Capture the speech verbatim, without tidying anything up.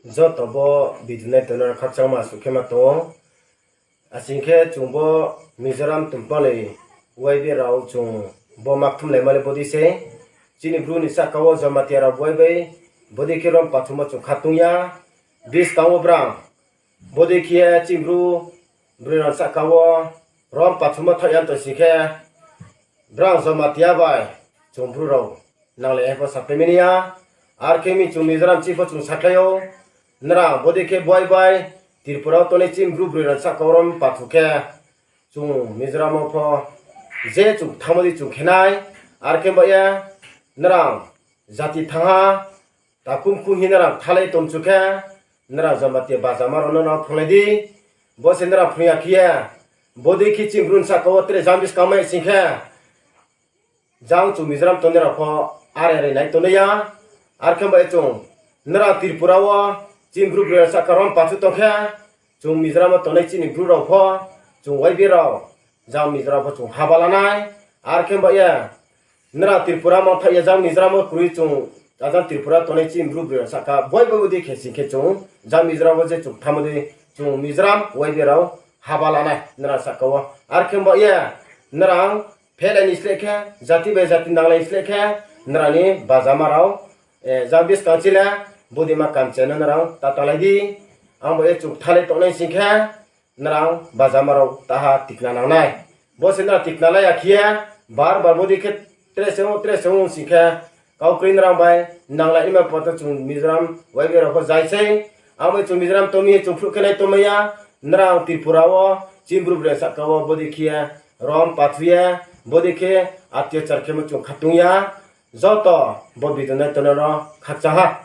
Joto bo video nai tongnai rao khakchangma asuh khe ma tong ou. Asing khe chung bo Mizoram tumpang ni Y B A rao chung bo ma kthumlaima le bodei sei. Chini Bru ni sahka wo Jamatia rao bai bai bodei khe rom pathumo chung khatung ya. Buskang wo brang bodei khe chini Bru broi rao ni sahka wo rom pathumo thaoh ya tong sing khe, brang Jamatia bai chung Bru rao nanglai ye pho sapai mani ya. Ar khe mi chung Mizoram chini pho chung sakhlai ou. Nrang bodei khe bai bai Tripura wo tongnai chini Bru broi rao ni sahka wo rom pathu khe, chung Mizoram wo pho je chung thanngmo dei chung khe nai. Ar khe ba ye nrang jati thanng ha, takhum khu hing nrang kthalai tongchu khe, nrang Jamatia bajama rao no nrang phrunglai di. Bo se nrang phrung ya khe ye, bodei khe chini Bru ni sahka wo tre jang buskang mai sing khe, jang chung Mizoram tongnai rao pho are are nai tongnai ya. Ar khe ba ye chung nrang Tripura wo chini Bru broi rao ni sahka rom pathu tong khe, chung Mizoram wo tongnai chini Bru rao pho, chung Y B A rao, jang Mizoram pho chung haba la nai. Ar khe ba ye nrang Tripura mangthaoh ya, jang Mizoram wo kroi chung, ajang Tripura tongnai chini Bru broi rao sahka bai bai bodei khe sing khe chung, jang Mizoram wo je chung thanngmo dei chung Mizoram Y B A rao haba la nai nrang sahka wo. Ar khe ba ye nrang phehlai ni sleh khe, jati bai jati nanglai ni sleh khe, nrang ni bajama rao, jang buskang chile, bodei ma kamche no nrang ta talai di. Ang bo ye chung kthalai tongnai sing khe, nrang bajama rao taha tikna nang nai. Bo se nrang tikna lai ya khe ye, bar bar bodei khe tre se ong, tre se ong sing khe, kau kroi nrang bai nanglai naima poto chung Mizoram Y B A rao pho zai sei. Ang bai chung Mizoram tongmi ye chung phruh khe nai tongmai ya, nrang Tripura wo chini Bru broi sahka wo bodei khe ye rom pathu ye, bodei khe atyachar khemo chung khatung ya. Joto bo video nai tongnai no khakchang ha.